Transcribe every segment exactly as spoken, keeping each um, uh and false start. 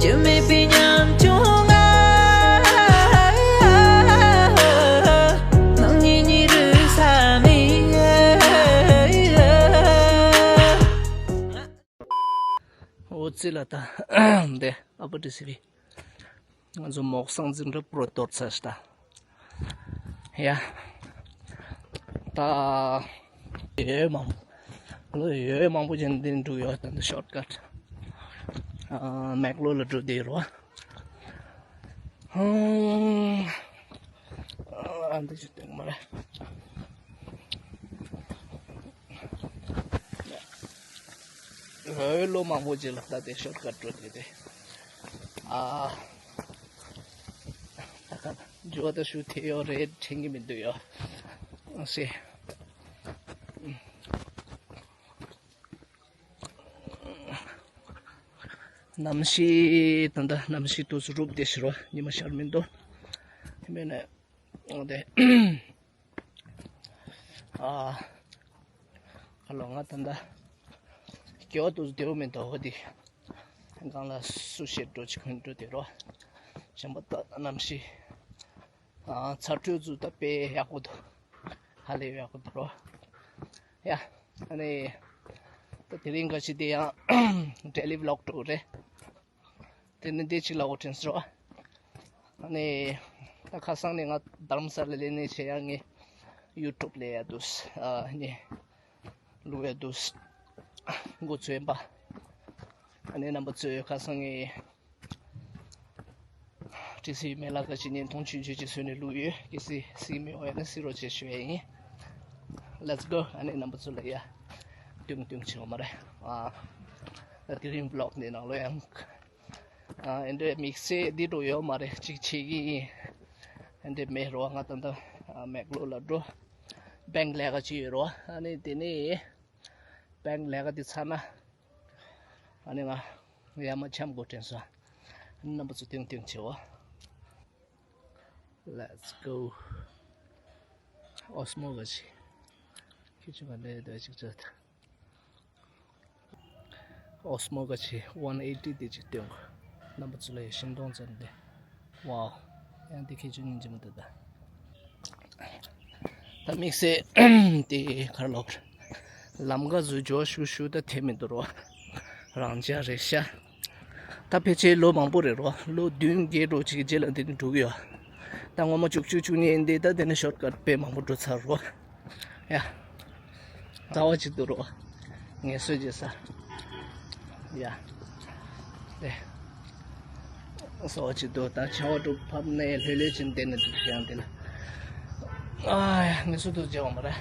སྐྱོན་མེད་པའི་ཉམ་ཆུང་ང་། ནང་ཉིད་ཉིད་རུ་ས་མེད། འོ་ཙི་ལ་ད་འདི་ཨ་པ་ཏི་སི་བི། ང་ཚོ་མོག་སང་འཛིན་གྲྭ་པོ་རོ་གཏོར་ཚར་ཤག་ད། ཡ། ད། ཡོད་མང་པོ། ལོ་ཡོད་མང་པོ་ཅན་འདི་འགྲོ་ཡོད་ད་འདི་ཤོར་ཀཊ། ཨ་མེག་ལོ་ལ་འགྲོ་བསྡད་ཡོད་རེད་བ། ཧུམ། ཨ་འདི་ཅི་སྟོན་མ་རེད། ལོ་ལོ་མང་པོ་ཅན་ལ་ད་དེ་ཤོར་ཀཊ་འགྲོ་བསྡད་དེ། ཨ། ད་ག་འཇོ་ད་ཞུ་ཐེ་ཡོ་རེད་དྲན་གི་མི་འདུག་ཡོ། ཨ་སེ། གནམ་གཤིས་ད་ལྟ་གནམ་གཤིས་དུས་སུ་རུབ་བསྡད་ཤི་རོ་ཉི་མ་ཤར་མི་འདུག་དེ་མིན་ནས་འོ་དེ། ཨ། ཁ་ལོ་ང་ད་ལྟ་སྐྱེ་བ་དུས་སུ་བདེ་བོ་མི་འདུག་འོ་དེ། གང་ལ་སུ་ཤེས་འགྲོ་ཅིག་འགྲོ་དེ་རོ། གཞན་པ་ད་གནམ་གཤིས། ཨ་ཚ་དྲོད་ཚུ་ད་དཔེ་ཡག་པོ་འདུག་ཧ་ལས་ཡག་པོ་འདུག་རོ། ཡ། ཨ་ནི། ད་དེ་རིང་ག་ཞིག་དེ་ཡང་ཌེ་ལི་བི་ལོག་འགྲོ་རེད། དེ་ནི་འདི་གཅིག་ལ་འོ་དྲན་སོ། ཨ་ནི། ད་ཁ་སང་ནས་ང་རྡ་རམ་ས་ལ་ལས་ནས་བྱེད་ཡག་ངས་ཡུ་ཊུབ་ལས་ཡ་འདུག་ཨ་ནི། བླུག་ཡ་འདུག་འགོ་ཚུགས་ཡིན་པ། ཨ་ནི་རྣམ་པ་ཚོས་ཁ་སང་ངས། ཏི་སི་མེ་ལ་ཀ་ཅི་ཉིན་ཐོང་ཆུན་ཆུན་ཅི་སོན་ནས་ལུག་ཡོད་ཀི་སི་སི་མེ་འོ་ཡ་ན་སི་རོ་ཅེ་ཤོད་ཡ་ཡིན། Let's go. ཨ་ནི་རྣམ་པ་ཚོ་ལ་ཡ་ཏུང་ཏུང་ཆེ་བ་མ་རེད། ཨ་ད་དེ་རིང་བི་ལོག་འདི་ནང་ལོ་ཡང་ཨ་ཨེ་འདྲའི་དམིགས་བསལ་འདི་འགྲོ་ཡོད་མ་རེད། གཅིག་བྱེད་ཀྱི་ཡིན། ཨེ་འདྲའི་མེད་རོ། ང་ད་ལྟ་མེག་ལོ་ལ་འགྲོ། བེང་ལས་ཀ་ཅི་ཡོད་རོ། ཨ་ནི་དེ་ནི་བེང་ལས་ཀ་འདི་ཚར་ན། ཨ་ནི་ང་ཡ་མ་འཆམ་དགོས་དྲན་སོང་། རྣམ་པ་ཚོ་ཏིང་ཏིང་བྱེད་འོ། Let's go. ཨོ་སི་མོ་ག་ཆེ། ཁྱེད་ཆུ་ག་ལས་དོ་ཅིག་ཅོད། ཨོ་སི་མོ་ག་ཆེ་ཝན་ཨེ་ཊི་དེ་ཅིག་སྟོན་གོ། རྣམ་པ་ཚོ་ལ་ཡ་ཤིང་སྡོང་ཙམ་དེ། ཝའོ། ཡང་དེ་ཁྱེད་ཆུ་ཉིན་གཅིག་མ་དེ་ད། ད་དམིགས་བསལ་དེ་གར་ལོག་ལམ་ཁ་བཟོ་འཇོག་ཞུ་ཞུ་ད་དེ་མི་འདུག་རོ། རང་ཅག་རེད་ཤག་ད་ཕལ་ཆེར་ལོ་མང་པོ་རེད་རོ། ལོ་བདུན་བརྒྱད་འགྲོ་གཅིག་རྗེས་ལ་འདི་ནི་འགྲུག་ཡོད། ད་ངོ་མ་བཅུ་གཅིག་བཅུ་གཉིས་ཡིན་དེ་ད་དེ་ནི་ཤོར་ཀཊ་དཔེ་མང་པོ་འགྲོ་ཚར་རོ། ཡ། ཟ་བ་ཅིག་འདུག་རོ། ངལ་གསོ་བྱེད་ས། ཡ། དེ། ཟ་བ་ཅིག་འདུག་ད་ཆར་པ་དྲུག་ཕབ་ནས་ལྷོད་ལྷོད་ཅིག་བསྡད་ནས་འདུག་ཀྱང་དེ་ལ། ཨ་ཡ་ངལ་གསོ་འདུག་བྱེད་འོང་མ་རེད།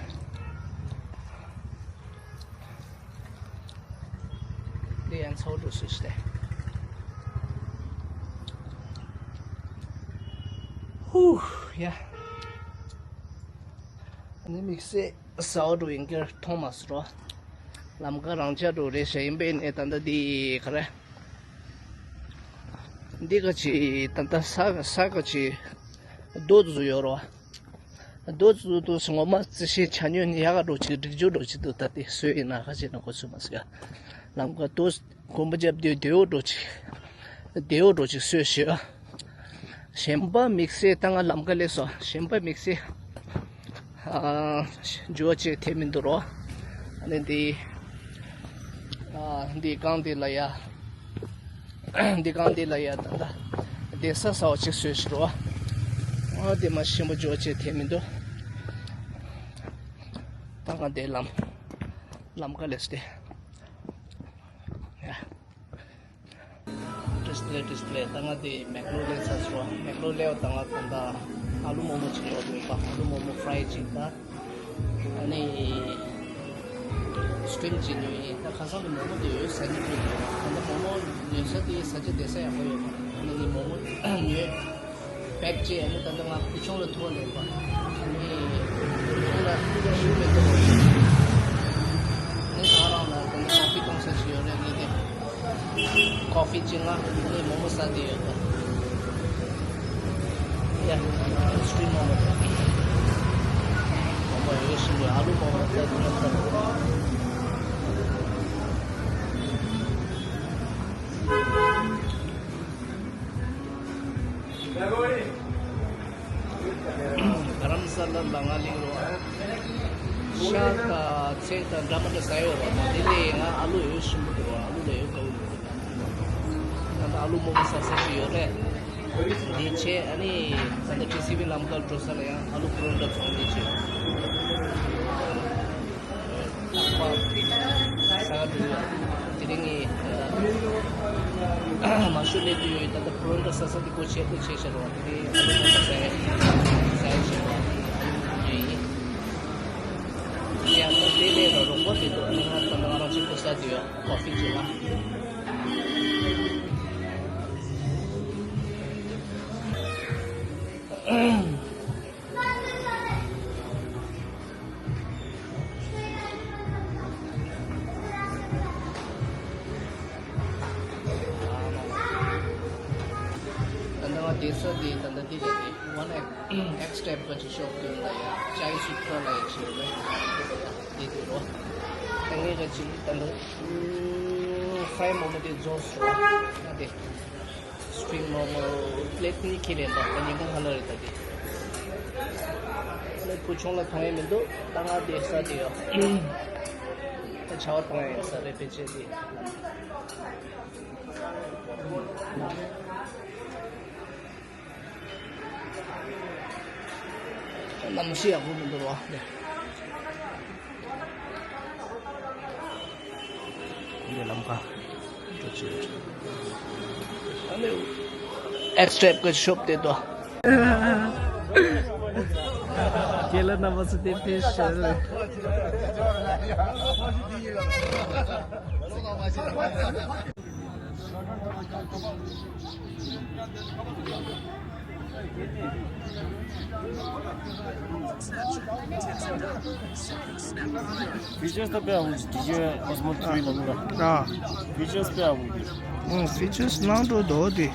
དེ་ཡང་ཚ་བོ་འགྲོ་སྲིད་ཤི་ལེ། ཧུ། ཡ། ཨ་ནི་དམིགས་བསལ་ཟ་བ་འགྲོ་ཡིན་ཀྱང་མཐོང་མ་སོང་རོ། ལམ་ཁ་རང་ཆ་འགྲོ་རེད་ཤག་ཡིན་པས་ནས་ད་ལྟ་འདི་ག་རེ། འདི་ག་ཅི་ད་ལྟ་ས་ས་ག་ཅི་རྡོ་བཟོ་ཡོད་རོ། རྡོ་བཟོ་དུས་ངོ་མ་རྩི་ཤིང་ཆ་སྙོན་ཡག་ག་འགྲོ་ཅིག་སྒྲིག་འཇུག་འགྲོ་ཅིག་འདུག་ད་དེ་སོས་ཡིན་ན་ཁ་ཅིག་ན་གོ་ཚུལ་མ་སོས་ཡ། ལམ་ཁ་རྡོ་གོམ་པ་རྒྱབ་དུས་རྡོ་འགྲོ་ཅིག་རྡོ་འགྲོ་ཅིག་སོས་ཤོད། གཞན་པ་དམིགས་བསལ་ད་ང་ལམ་ཁ་ལས་སོ་གཞན་པ་དམིགས་བསལ། ཨ། འཇུ་བ་བྱེད་ཐེ་མི་འདུག་རོ། ཨ་ནི་འདི། ཨ། འདི་གང་འདི་ལ་ཡ། འདི་གང་འདི་ལ་ཡ་ད་ལྟ། བསྡད་ས་ས་བ་ཅིག་བཟོས་ཤི་རོ། ཨ་འདི་མ་ཞིམ་པོ་འཇུ་བ་བྱེད་ཐེ་མི་འདུག་ད་ང་འདི་ལམ། ལམ་ཁ་ལས་སྟེ། ཡ། ཏིས་ཏི་ལེ་ཏིས་ཏི་ལེ་ད་ང་དེ་མེག་ལོ་ལེ་ཚ་སོ། མེག་ལོ་ལེ་བ་ད་ང་ད་ལྟ་ཨ་ལུ་མོག་མོག་ཅིག་ཡོད་འདུག་པ། ཨ་ལུ་མོག་མོག་ཕ་རའི་ཅིག་ད། ཨ་ནི་སི་ཀིམ་ཅིག་ཉོས་ཡིན། ད་ཁ་སང་དུ་མོག་མོག་དེ་ཡོད་ཟ་ཉེ་ཁུལ་དུ་ད་ལྟ་མོག་མོག་ཉོས་ས་དེ་ཟ་ཆ་བསྡད་ས་ཡག་པོ་ཡོད་པ། ཨ་ནི་དེ་མོག་མོག་ཉོས། པེག་བྱས་ཨ་ནི་ད་ལྟ་ང་ཕུ་ཆུང་ལ་ཐུག་ནས་པ། ཨ་ནི་ཕུ་ཆུང་ལ་ཤུགས་མེད་འདུག་ཨ་ནི་ད་རང་ལ་ད་ལྟ་ཀོ་ཕི་གཏོང་ས་ཞིག་ཡོད་རེད་ངས་དེ། ཀོ་ཕི་ཅིག་ང་ཨ་ནི་མོག་མོག་ཟ་དེ་ཡོད་ད། ཡ། སི་ཀིམ་མོག་མོག་ད། མོག་མོག་ཡོད་ཤིང་གི་ཨ་ལུ་མོག་མོག་ད་དེ་ཡོད་ད། ལ་ང་ལིང་རོ། ཤ་དང་ཚལ་དང་འདྲ་མི་འདྲ་ཟ་ཡོད་རོ། དེ་ལས་ང་ཨ་ལུ་ཡོད་ཤིན་པོ་འདུག་རོ། ཨ་ལུ་ལ་ཡོད་དཀའ་བོ་ཡོད། ང་ད་ཨ་ལུ་མང་པོ་ཟ་ས་ཞིག་ཡོད་རེད། དེ་བྱས་ཨ་ནི་ད་ལྟ་ཊི་སི་ཝི་ལམ་ཁར་འགྲོ་ས་ལ་ཡང་ཨ་ལུ་པོ་རོ་ཊ་ཚོང་ལས་བྱེད། ས་འགྲོ་ཡོད། དེ་རིང་ངས་མ་ཤོད་ལས་དུས་ཡོད། ད་ལྟ་པོ་རོ་ཊ་ཟ་ས་དེ་སྒོ་ཕྱེ་སྒོ་ཕྱེ་བྱས་རོགས། དེ་རིང་ཟ་ཡ་ཟ་ཡ་བྱས་རོགས། ཡིན། ཡང་ད་དེ་ལས་རོགས་རོགས་པོ་དེ་ཚོ་ང་ད་ང་རང་གཅིག་པུ་ཟ་དུས་ཡོད། ཀོ་ཧྥི་བྱས་ལ། ད་ལྟ་ང་བསྡད་ས་དེ་ད་ལྟ་དེ་རེད་དེ། ཝན་ཨེག་ཨེག་སི་ཊེབ་ག་ཅིག་ཤོབ་དེ་ལ་ཡ་ཅའི་སུ་ཁྲ་ལ་ཡ་ཅིག་ཡོད་རེད། དེ་དེ་རོ། ད་ངས་ག་ཅིག་ད་ལྟ་ཧྥ་རའི་མོག་མོག་དེ་རྫོགས་སོང་། ད་དེ། སི་པྲིང་རོལ་མོག་པི་ལེཊ་གཉིས་ཁྱེར་རེད་འདུག་ད་ཉིན་གང་ཁ་ལ་རེད་ད་དེ། ལ་བུ་ཆུང་ལ་ཐོང་ཡས་མི་འདུག་ད་ང་དེ་ས་དེ་ཡོད། ད་ཆར་པ་ཐོང་ཡས་ས་རེད་ཕལ་ཆེར་དེ། གནམ་གཤིས་ཡག་པོ་མི་འདུག་རོ། འདི་ལམ་ཁ་འགྲོ་ཆེད། ཨ་ནི་ཨེག་སི་ཊེབ་གི་ཤོབ་དེ་དོ། ཁྱེད་ལ་རྣམ་པ་ཚོ་དེ་ཕེབས་ཤོག Features ད་དཔེ་ཡག་པོ་འདུག་ཌི་ཇེ་ཨོ་སི་མོ་ཐི་རི་ནང་ལ། ཨ། Features དཔེ་ཡག་པོ་འདུག་ཨང་། Features ནང་འགྲོ་དོ་དེ།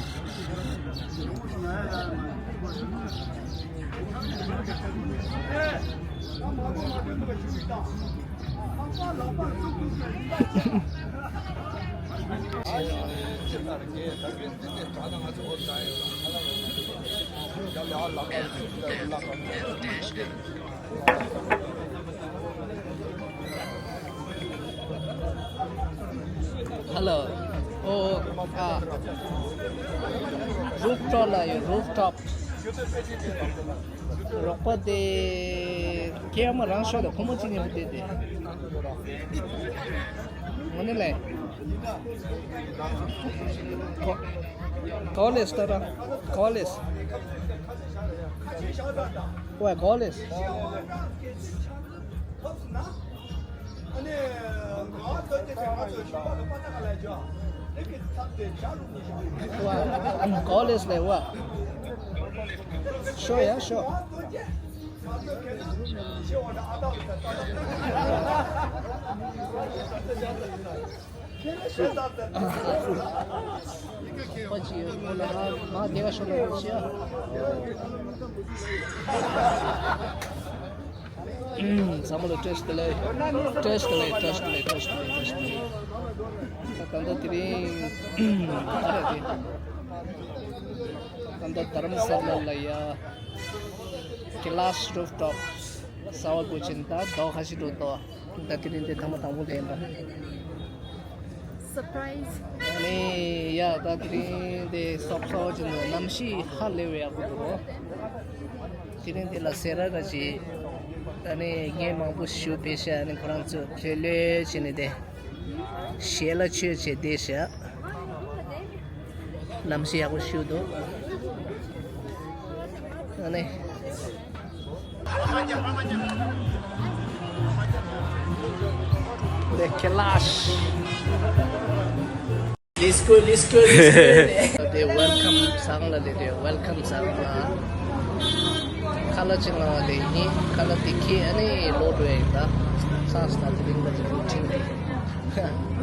Hello. Oh, ah. Rooftop ལ་ཡོད། Rooftop. རོགས་པ་དེ་སྐྱེས་མ་རང་ཤོག་དང་ཁོ་མོ་གཅིག་ཉན་པོ་དེ་དེ། ངོ་ནས་ལས། Call is ད་ར། Call is. Why call is? What? Call is like what? Sure, yeah, sure. ཚང་མ་ལ་བཀྲ་ཤིས་བདེ་ལེགས། བཀྲ་ཤིས་བདེ་ལེགས། བཀྲ་ཤིས་བདེ་ལེགས། བཀྲ་ཤིས་བདེ་ལེགས། བཀྲ་ཤིས་བདེ་ལེགས། ད་ད་ལྟ་དེ་རིང་ག་རེ་རེད། ད་ལྟ་དྷ་རམ་ས་ལ་ལ་ཡ་ཀི་ལཱས་རུཕ་ཊོབ་ཟ་བ་དགོས་ཕྱིན། ད་ཟླ་བ་ཁ་ཤས་འགྲོ་འདུག་ད་དེ་རིང་འདི་ཐེངས་མ་དང་པོ་རེད་ཡིན་པ། Surprise. ཨ་ནི་ཡ་ད་དེ་རིང་འདི་སོབ་སོབ་ཅིག་འདུག་གནམ་གཤིས་ཧ་ལས་པའི་ཡག་པོ་འདུག་དེ་རིང་འདི་ལ་ཟས་ར་ར་ཅིག་ཨ་ནི་ངས་མང་པོ་ཞུ་ཕེ་ཤ་ཨ་ནི་ཁོ་རང་ཚོ་ལྷོད་ལྷོད་བྱས་ནས་དེ་ཞལ་ལ་མཆོད་བྱས་བསྡད་ཤག་གནམ་གཤིས་ཡག་པོ་ཞིག་འདུག་ཨ་ནི། Le Kailash. Let's go, let's go, let's go. དེ་welcome ཟེར་ལ་དེ་དེ་welcome ཟེར་ལ། ཁ་ལག་ཅིག་ལ་དེ་ཡིན། ཁ་ལག་དེ་ཁྱེར་ཨ་ནི་ལོག་འགྲོ་ཡ་ཡིན་ད། ཚང་སྟ་དེ་རིང་ལ་དེ་རུ་ཁྲིད་རེད།